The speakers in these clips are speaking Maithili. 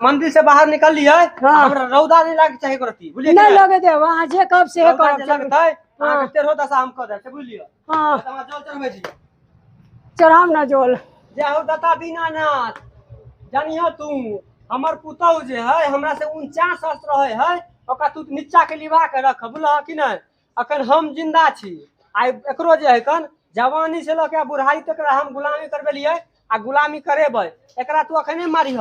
मंदिर से बाहर निकललियै। हाँ। हमरा रौदा नहीं लागे चाही करती, बुझलियै नहीं कि नहि? लगे देब, अहाँ जे कहब से रौदा करब। जे चलू। लगतै अहाँके हाँ। तेरहो दशा हम कऽ देब, से बुझि लिअ। हाँ। तऽ हमरा जल चढ़बै छी। चढ़ाम ना जल। जय हो दाता दीनानाथ। जानिह तू हमर पुतहु जे है हमरा से 49 वर्ष रहे है, ओकरा तू नीचा के लिबा के रख, बुझलह कि नहि? अखन हम जिंदा छी, आइ एकरो जे है कन जवानी से लऽ के बुढ़ाई तक हम गुलामी करबेलियै आ गुलामी करेबै। एकरा तू अखने मारिह,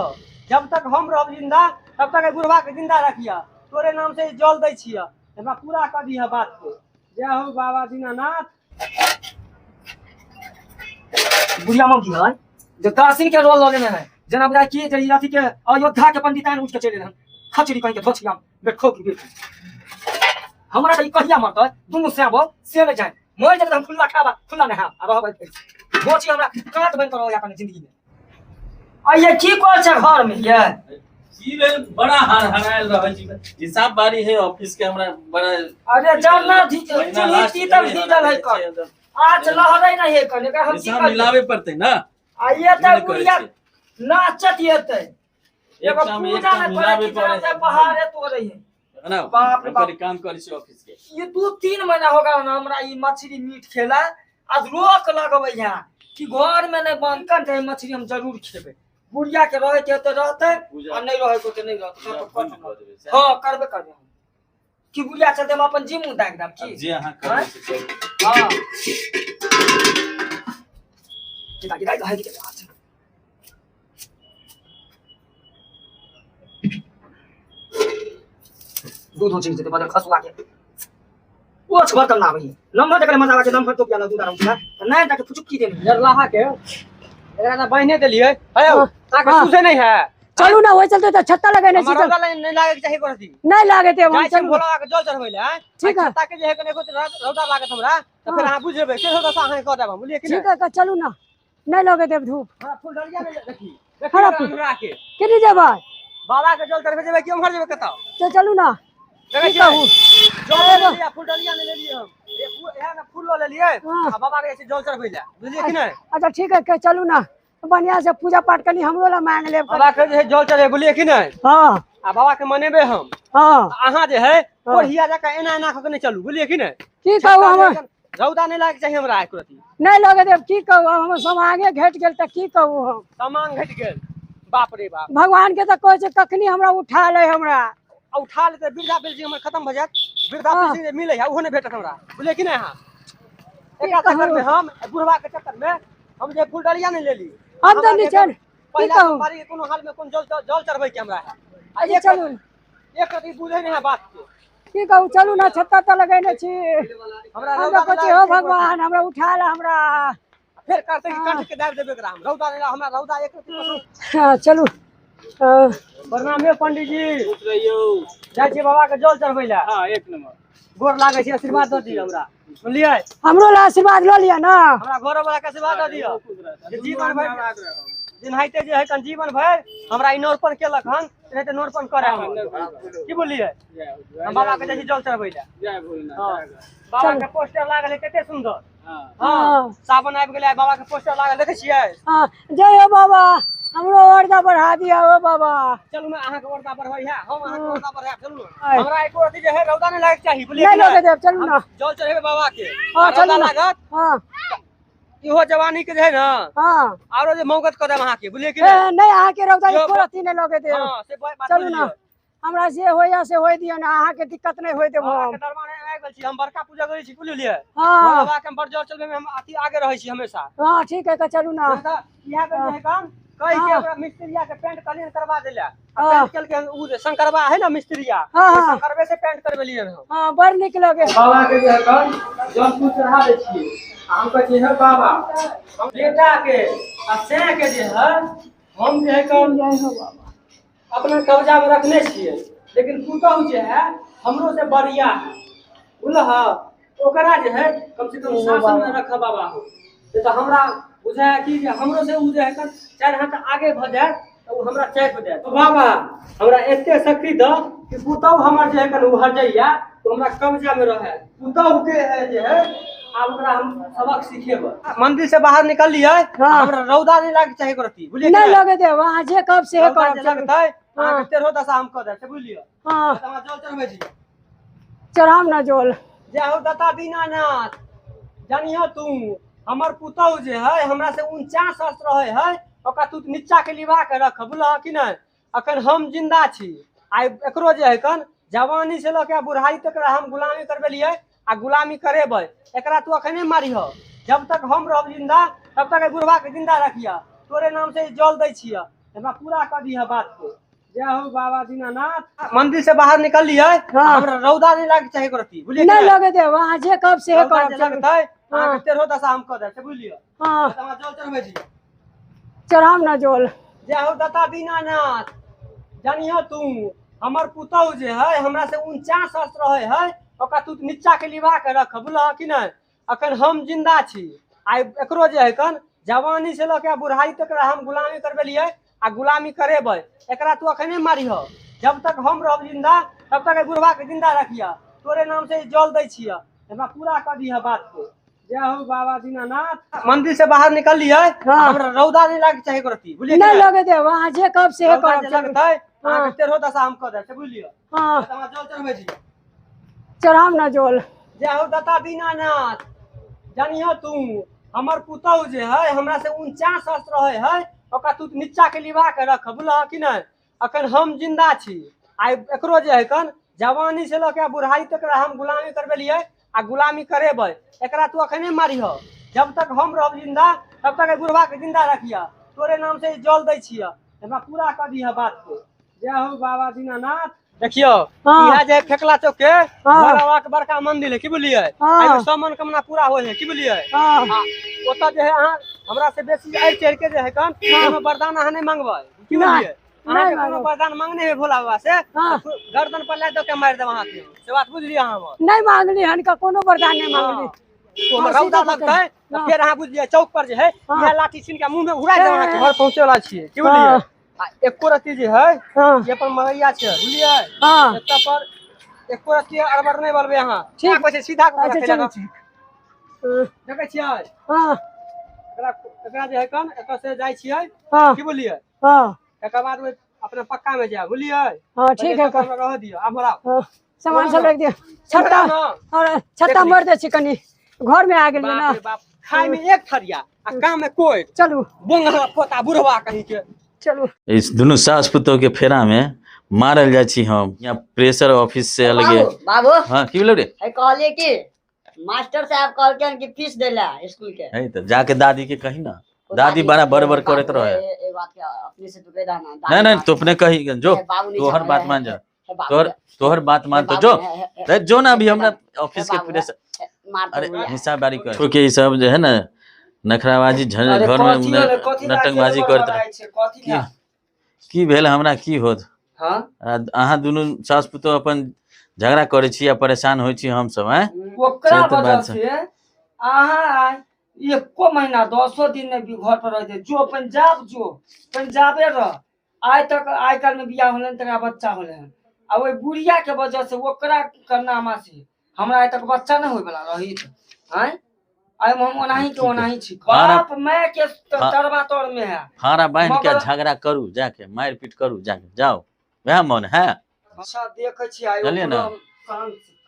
जब तक हम रहब जिंदा तब तक बुढ़वा के जिंदा रखिह। तोरे नाम से जल दै छियह, हमरा पूरा कऽ दिह बात के। जय हो बाबा दीनानाथ। बुढ़िया मौगी है जे दासिन के रोल लऽ लेने है, जेना बुझाय की जे ई अथी के अयोध्या के पंडिताइन उठि के चलि एलै हन। खचरी कहीं के धोछिया बेखो की बेटी, हमरा तऽ ई कहिया मरतै दुनू सैबो से नहि जानि। मरि जेतै तऽ हम खुल्ला खायब आ खुल्ला नहायब आ रहबै धोछी हमरा काँट बनि कऽ रहैया कनि जिंदगी में। आइये की करै छै घर में ये? की भेल, बड़ा हर हरायल रहै छी। हिसाब बारी है ऑफिस के, हमरा बड़ा अरे जरना महीना चीनी लास्ट पीतल भेलै, भीजल है हमरा कर आज लहरै नहीं है कने हम की हिसाब करियै? मिलाबे पड़तै ना। आइये तऽ नहि करै बुढ़िया छियै। नाचत येतै। एगो एकटा में पूजा एकटा नहि करै मिलाबे की जेना पड़ै से पहाड़े तोड़ै है। ना। बाप रे हम बाप। कनि काम करै छी ऑफिस के। ये 2-3 महीना हो गया ना हमरा ई मछली मीट खेला, आज रोक लगबै है कि घर में नहीं बंद कर दे, मछली हम जरूर खेबै। बुढ़िया के रहे के होतै रहतै पूजा आ नहीं रहे के होतै नहीं रहतै। पूजा कतौ बंद कतौ। कऽ देबै, सएह? हाँ, करबे करबै हम। कि बुढ़िया चलते हम अपन जिम दागि देब आब की जे अहाँ करबै से करू। हाँ। गिरा गिरा गिरा गिरा। दूध हो जेतै बदल खसुआ के ओ छोड़ कर लाबै लम्बा जकरे मजा आबै छै, लम्बा टोपिया लग दूध आराम से त नहि जाके फुचुकी देने जरलाहा के एकरा तऽ बान्हिने देलियै है। हाँ, अहाँके हाँ। सुझै नहि है। चलू ना, वही चलते तो छत्ता लगेने छी। हमरा चल। रौदा नहीं लागे के चाही करती। नहीं लागे देब हम। जाइ छी चलू। भोला के जल चढ़बै लए, आँय? ठीक है। छत्ता के जे है कने रौदा लागत हमरा तऽ फेर हाँ। अहाँ बुझि जेबै तेरहो दशा अहाँके कऽ देब हम, बुझलियै कि ठीक नहि? है, चलू ना, नहीं लगे देब धूप। हमरा फूल डलिया नहि देखी देखी। हमरा हमरा फूल- हमरा के केने जेबै? बाबा के जल चढ़बै जेबै कि उम्हर जेबै कतऽ? तो चलू ना। देखै की छियै? कहू? जल लऽ लेलियै, फूल डलिया नहि लेलियै हम। इएह ने फूल लऽ लेलियै हाँ। आ बाबा के जाइ छी जल चढ़बै लए, बुझलियै कि नहि? अच्छा ठीक है, चलू ना, बढ़िया से पूजा पाठ कनी हमरो ला मांग लेब। बाबा के जे है जल चढ़े, बुझलियै कि नहि? हाँ। आ बाबा के मनेबै हम। हाँ। अहाँ जे है कोढ़िया जकाँ एना एना कऽ के नहि चलू, बुझलियै कि नहि? की कहू हम? रौदा नहि लागे चाही हमरा एको रत्ती। नहीं लगे देब। की कहू, हमर समांगे घटि गेल तऽ की कहू हम? सामान घटि गेल, बाप रे बाप। भगवान के तऽ कहै छै कखनी हमरा उठा ले हमरा। आ उठा लेतै वृद्धा पेंशन हमर खत्म भऽ जायत। वृद्धा हाँ। पेंशन जे मिलै है ओहो नहि भेटत हमरा, बुझलियै कि नहि अहाँ? एकरा कहू? चक्कर में हम बुढ़वा के चक्कर में हम जे फूल डलिया नहि लेली। हम तऽ हमरा जे नीचे की पहिला कहू? सोमवारी के कोनो हाल में कोन जल जल चढ़बै के हमरा है। आ अच्छा एक चलू। एक रत्ती बुझै नहि है बात के। की कहू, चलू ना, छत्ता तऽ लगेने छी। हमरा हम रौदा तऽ कहै नहि छी हो लागै छै। भगवान हमरा उठा ले हमरा। फेर करतै कि कंठ के दाबि देबै एकरा हम। रौदा नहि हमरा रौदा एक रत्ती पसन्द। हाँ, चलू। प्रणाम यौ पंडीजी। खुश रहियौ। जाइ छियै बाबा के जल चढ़बै लए। हाँ, एक नंबर। गोर लागै छी, आशीर्वाद दऽ दिअ हमरा, बुझलियै? हमरो ला आशीर्वाद लऽ लिअ ना। हमरा घरो वाला के आशीर्वाद दऽ दिअ खुश रहता। जे जीवन भरि जेनाहिते जे है कन जीवन भरि हमरा ई नोरपन केलक हन तेनाहिते नोरपन करे हमर। की बोललियै? हम बाबा के जाइ छी जल चढ़बै लए। जय भोलेनाथ। हाँ। बाबा के पोस्टर लागल है, कते सुंदर। हाँ। हाँ, सावन आबि गेलै, बाबा के पोस्टर लागल देखै छियै? हाँ, जय हो बाबा, हमरो औरदा बढ़ा दिया हो बाबा। चलू ने, अहाँके औरदा बढ़बै है, हम अहाँके औरदा बढ़ायब, चलू ने। आय। हमरा एको रत्ती जे है रौदा नहि लागैके चाही, बुझलियै नहीं कि नहि? लगे देब, चलू ना। जल चढ़ेबै बाबा के। हाँ, आ रौदा चलू ना। लागत हाँ। इहो जवानी के जे है ना हाँ। आरो जे मौगत कऽ देब अहाँके, बुझलियै कि ए, नहि? नहीं अहाँके रौदा यो एको रत्ती नहीं लगे देब। हाँ, से बात चलू ना, बुझलियै। हमरा जे होइया से होइ दिअ ना, अहाँके दिक्कत नहीं होइ देब बाबा हम। के दरबार में आबि गेल छी हम, बड़का पूजा करै छी, बुझलियै? हाँ। बाबा के हम बड़ जल चलबै में हम अथी आगे रहै छी हमेशा। हाँ ठीक है, चलू ना। तऽ इएह बेर जे है काम कहि के हाँ। ओकरा मिस्त्रिया के पेंट कलियन करवा देला। आ हाँ। पेंट केलकै हन उ जे शंकरवा है ना मिस्त्रिया, हाँ, ओहि हाँ। शंकरवे से पेंट करबेलियै हन। हाँ, बड़ नीक लगे। बाबा के जे है कन जल फूल चढ़ा दै छियै आ हम कहै छियै हे बाबा, हम बेटा के आ सैं के जे है हम जे है कन जय हो बाबा अपना कब्जा में रखने छियै, लेकिन पुतहु जे है हमरो से बढ़िया है, बुझलह? ओकरा जे है कम से कम शासन में रख बाबा हो, नहीं तऽ हमरा बुझाय कि जे हमरो से उ जे है कन 4 हाथ आगे भऽ जायत तऽ उ हमरा चापि देत। तो बाबा हमरा एते शक्ति दऽ कि पुतहु हमर जे है कन उ हटैया तऽ हमरा कब्जा में रहै। पुतहु के है जे है आब ओकरा हम सबक सिखेबै। मंदिर से बाहर निकललियै, हाँ। हमरा रौदा नहि लागे चाही करती, बुझलियै कि नहीं नहि? लगे देब, अहाँ जे कहब से रौदा करब। जे चलू। लगतै अहाँके तेरहो दशा हम कऽ देब, से बुझलियै। हाँ। तऽ हमरा जल चढ़बै छी। चढ़ाउ ना जल। जय हो दाता दीनानाथ, जानिह तू हमर पुतहु जे है हमरा से 49 अस्त्र रहे है, ओकरा तू नीचा के लिबा के रख, बुझलह कि नहि? अखन हम जिंदा छी, आइ एकरो जे है कन जवानी से लऽ के बुढ़ाई तक हम गुलामी करबेलियै आ गुलामी करेबै, एकरा तू अखने मारिह। जब तक हम रहब जिंदा तब तक बुढ़वा के जिंदा रखिह, तोरे नाम से जल दै छियह, हमरा पूरा कऽ दिह बात के। जय हो बाबा दीनानाथ। मंदिर से बाहर निकललियै, हमरा रौदा नहीं लागे चाही करती, बुझलियै? नहीं लगे देब, अहाँ जे कहब से करब। लगतै अहाँके तेरहो दशा हम कऽ देब, से बुझलियै। हाँ। हमरा जल चढ़बै छी। चढ़ाउ ना जल। जय हो दाता दीनानाथ, जानिह तू हमर पुतहु जे है हमरा से 49 अस्त्र रहे है, ओकरा तू नीचा के लिबा के रख, बुझलह कि नहि? अखन हम जिंदा छी, आइ एकरो जे है कन जवानी से लऽ के बुढ़ाई तक हम गुलामी करबेलियै आ गुलामी करेबै, एकरा तू अखने मारिह। जब तक हम रहब जिंदा तब तक बुढ़वा के जिंदा रखिह, तोरे नाम से जल दै छियह, हमरा पूरा कऽ दिह बात के। जय हो बाबा दीनानाथ। मंदिर से बाहर निकललियै, हमरा रौदा नहीं लागे चाही करती, बुझलियै? नहीं लगे देब, अहाँ जे कहब से करब। लगतै अहाँके तेरहो दशा हम कऽ देब, से बुझलियै। हाँ। हमरा जल चढ़बै छी। चढ़ाउ ना जल। जय हो दाता दीनानाथ, जानिह तू हमर पुतहु जे है हमरा से 49 अस्त्र रहे है, ओकरा तू नीचा के लिबा के रख, बुझलह कि नहि? अखन हम जिंदा छी, आइ एकरो जे है कन जवानी से लऽ के बुढ़ाई तक हम गुलामी करबेलियै आ गुलामी करेबै, एकरा तू अखने मारिह। जब तक हम रहब जिंदा तब तक बुढ़वा के जिंदा रखिह, तोरे नाम से जल दै छियह, हमरा पूरा कऽ दिह बात के। जय हो बाबा दीनानाथ। देखियौ इएह जे फेकला चौक के भोला बाबा के बड़का मंदिर है, की बुझलियै? एहिमे सब मनोकामना पूरा होइ है, की बुझलियै? ओतऽ जे है अहाँ हमरा से बेसी आड़ि चढ़ि के जे है कन कोनो वरदान अहाँ नहि मांगबै, की बुझलियै? अहाँके कोनो वरदान मांगने है भोला बाबा से गर्दन पर लादि दऽ के मारि देब अहाँके, से बात बुझलियै? अहाँ हमर नहि मांगली हन का कोनो वरदान नहि मांगली। रौदा लगतै तऽ फेर अहाँ बुझलियै चौक पर जे है इएह लाठी छीन के मुँह में घुरा देब, अहाँके घर पहुँचे वाला छियै, की बुझलियै? आ एको रत्ती जे है ये अपन मरैया छै, बुझलियै? एतऽ पर एको रत्ती अड़बड़ नहि बोलबै अहाँ, ठीक कहै छै? सीधा देखै छियै एकरा जे है कन एतऽ से जाइ छियै, की बुझलियै? एकर बाद अपना पक्का में जायब, बुझलियै? ठीक है, रह दियौ। आब हमरा सामान सब रख दियौ, छत्ता छत्ता मोड़ दै छी, कनी घर में आ गेलियै ना। खाय में एक थरिया आ काम में कोइ। चलू बोंगरा पोता बुढ़वा कहीं के। चलू इस दुनू सास पुतोह के फेरा में मारल जाइ छी हम। यहाँ प्रेशर ऑफिस से अलगे बाबू। हाँ की भेलो रे? कहलिए कि मास्टर साहब कहलखिन कि फीस देला स्कूल के। है त जाके दादी के कही ना, दादी बड़ा बड़बड़ करत रहे। ए बात के अपने से तू कह दाना। नहीं नहीं तो अपने कही जो तोहर बात मान जा, तोहर तोहर बात मान तो जो जो ना अभी हमरा ऑफिस के प्रेशर। अरे हिसाब बारी कर के ई सब जे है ना नखराबाजी घर में नटंगबाजी करत रहे। की भेल हमरा की होत? अहाँ दुनू सास पुतोह अपन झगड़ा करै छी आ परेशान होइ छी हम सब। हैं ओकरा वजह से अहाँ आइ एको महीना 10 दिन नहि घर पर रहते। जो पंजाब जो पंजाबे रह। आइ तक आइ काल्हि में बियाह होलन तकरा बच्चा होले हन आ ओहि बुढ़िया के वजह से ओकरा करनामा से हमरा आइ तक बच्चा नहि होय वाला रहित। हैं आइ हम ओनाही के ओनाही छी, बाप my के तरबा तर में है। फाड़ा बांध के झगड़ा करू जाके, मारि पीट करू जाके, जाओ वएह मन है। अच्छा देखै छी आइ ना।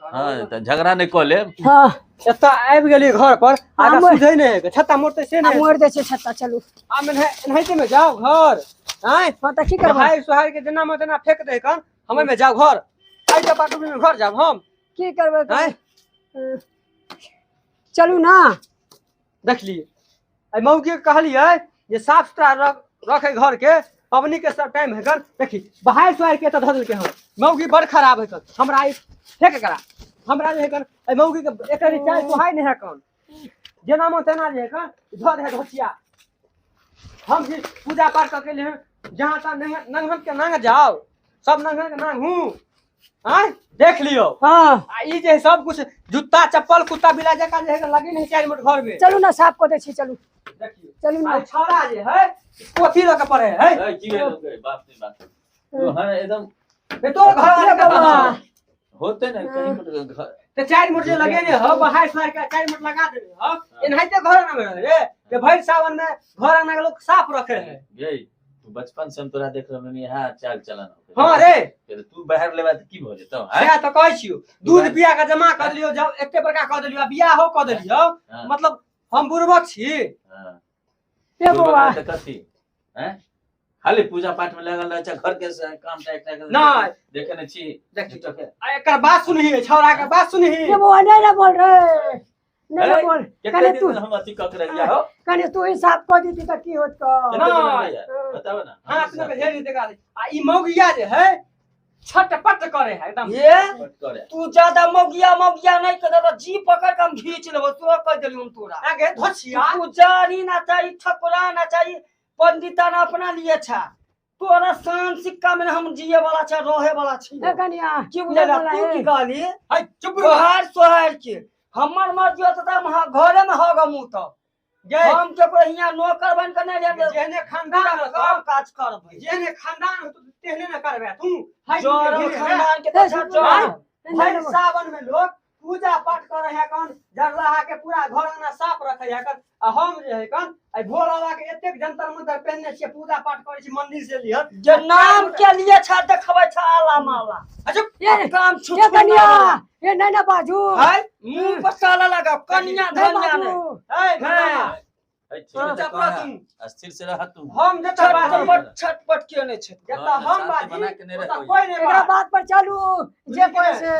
हाँ त झगड़ा नहीं कऽ लेब। हां एतऽ आबि गेलियै घर पर, आगा सुझै नहि है, छत्ता मोड़तै से नहि। मोड़ दै छै छत्ता। चलू आ एनाहिते में जाओ घर। आँय हां त की करबै? भाई सोहार के जेना में तेना फेंक दे कन, हम में जाओ घर। आइ के पाटुबी में घर जाब हम, की करबै? आँय चलू ना। देखलियै आइ मौगी के कहलियै जे साफ सुथरा रखे घर के, पबनी के सब टाइम है कर। देखी बाहर सोहार के तऽ धऽ देलकै हन। मौगी बड़ खराब है कन, हमरा ई फेंक करा हमरा जे है कन एहि मौगी के एकर चाय सोहाय नहि है कन, जेना मन तेना जे है कन धऽ दे धोचिया। हम जी पूजा पाठ कऽ के लिए जहाँ तहाँ नंगन के नांग जाओ, सब नंगन के नांग हूँ। आँय देख लियो। हाँ आ ई जे सब कुछ जूता चप्पल कुत्ता बिला जकाँ जे है लगी नहीं 4 मिनट घर में। चलू ना साफ कऽ दै छी। चलू देखियो चलू ना। छौड़ा जे है पोथी लऽ के पढ़े है। की भेल बाप रे बाप, तो हर एकदम तो घर वाले के बाबा होते ना कहीं पर घर ते 4 मिनट जे लगे ने हो बाहर सोहार के 4 मिनट लगा देने हो, एनाहिते घर अंगना में रहे रे। जे भरि सावन में घर अंगना के लोग साफ रखे है। गई तू बचपन से हम तोरा देख रहल हां चाल चलन। हां रे तू बाहर लेबा त की भ जेतौ? सएह त कहै छियौ, दूध पिया के जमा कर लियौ, जब एते बड़का क देलियौ, बियाहो क देलियौ, मतलब हम बुड़बक छी। हां ए बौआ त कथी हैं खाली पूजा पाठ में लागल रहै छै, घर के काम टा एकटा नहीं देखे नै छी। देखी एकर बात सुनही, छौड़ा के बात सुनही। ए बौआ नहीं ना बोल रे, नहीं ना बोल। कने तू हम अथी क के रहिया हो, कने तू हिसाब क दीती त की होत क? नहीं बताओ ना। हाथ में घेर देगा। आ ई मौगिया जे है छटपट करे है एकदम। ये पट करे। तू ज्यादा मौगिया मौगिया नहीं कर त जी पकड़ के हम घींच लेबो, तोरा कह देलियो हम तोरा। आगे धोछिया पुजारी ना चाहिए, ठकुरा ना चाहिए, पंडिता ना अपना लिए छा। तोरा शान सिक्का में हम जिए वाला छा, रहे वाला छी। ए कनिया की बुझला तू की कहली? है चुप सोहार सोहार के हमर मर्जी होत त हम घरे में होगा मुंह त गए। हम के कोई हिया नौकर बन के नहीं रहे, जेहने खानदान हो काम काज करबै, जेहने खानदान हो तेहने न करबे तू। हाय जोर खानदान के त जोर। हर सावन में लोग पूजा पाठ करे है कन, जरलाहा के पूरा घर अंगना साफ रखे है कन, आ हम जे है कन आई भोला बाबा के एतेक जंतर मंतर पहनने छियै, पूजा पाठ करे छी मंदिर से लिहत जे नाम के लिए छा देखबै छा आला माला। अच्छा ये काम छु ये कनिया ये नहीं ना बाजू। हाय मुंह पर ताला लगा कनिया धनिया ने। ए ए ठीक है, स्थिर से रह तू। हम जत बाजी छटपट के नै छै, जत हम बाजी कोई नै एकरा बात पर चालू जे कोई से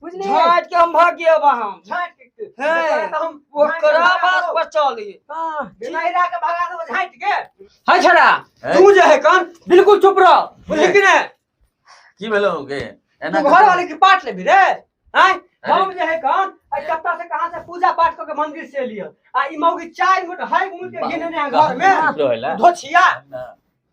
बुझली। झाट के हम भाग गए हम झाट के हे हम ओकरा बात पर चली। हां बिनाइरा के भगा दो झाट के। हाय छड़ा तू जे है कन बिल्कुल चुप रह, बुझली कि नै? की भेलो गे एना घर वाले के पाठ लेबी रे? हैं हम जे है कन आ कत्ता से कहां से पूजा पाठ क के मंदिर से लियो, आ ई मौगी चाय मुठ हाय मुठ के गिने ने घर में धोछिया।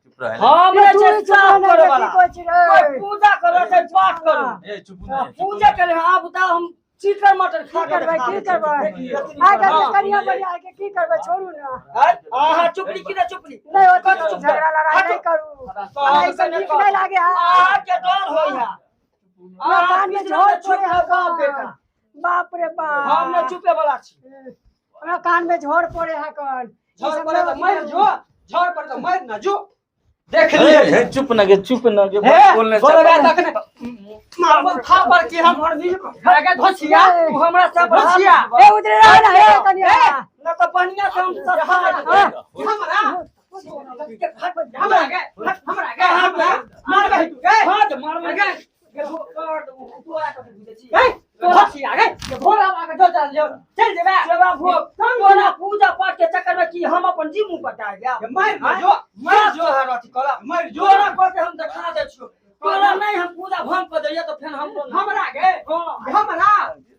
चुप रह हम जे साफ करे वाला कोई पूजा करो से पाठ करो। ए चुप नै पूजा करे। आब बताओ हम चिकन मटन खा करबै की करबै? आ के कनिया बढ़िया के की करबै? छोड़ू ना। आहा चुपली की ना चुपली नहीं होत, झगड़ा लड़ाई नहीं करू। ऐसे नीक नहीं लागे। आहा के डर होई है, आ कान में झोर पड़े है बाप बेटा। बाप रे बाप हम न चुपे वाला छी। हमरा कान में झोर पड़े है कन, झोर पड़े त मर जो, झोर पड़े त मर ना जो। देख लिए चुप ना गे, चुप ना गे, बोलने बोलबे तखने मारबो थापर के हम हर नी आगे धोछिया। तू हमरा सब धोछिया। ए उधर रह ना हे कनिया न त बढ़िया से हम सफा हमरा हमरा गे हमरा गे हमरा मारबे तू गे। हां त मारबे गे ए धोछिया गे भोला बाबा के जो चल जो चल जेबे जेबा भो तोरा पूजा पाठ के चक्कर में की हम अपन जी मुंह पर डाल गया। मर जो मर जो है रथी कला मर जो तोरा कहते हम देखा दे छियो तोरा नहीं हम पूजा भंग कर दैया तो फेन हम हमरा गे हमरा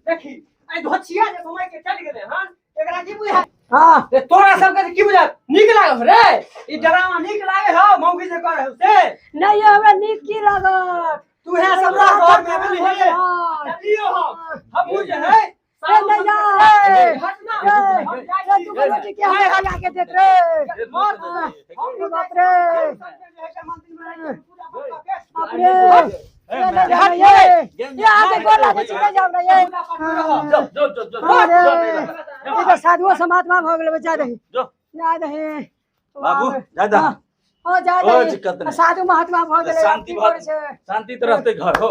देखी ए धोछिया जे समय के चल गेले हन एकरा की बुझा? हां रे तोरा सब के की बुझा? नीक लागल रे ई ड्रामा नीक लागे हो मौगी जे करे हो से? नहीं हमरा नीक की लागत? तू है सब घर में मिली है चलियो हम जे है ए नहीं जा ए ए तू बेटी के हमरा लगा के देत रे मर हम बाप रे बाप रे ए नहीं जा ये आगे गोर लागे छी नहीं जाओ ना ये जो जो जो जो ये तो साधुओ समात्मा भ गेलै बचा रही जो जा रही बाबू दादा हो जा कोई रही दिक्कत नहीं। साधु महात्मा भ गेलै शांति की करै छै? शांति तो रहते घर हो।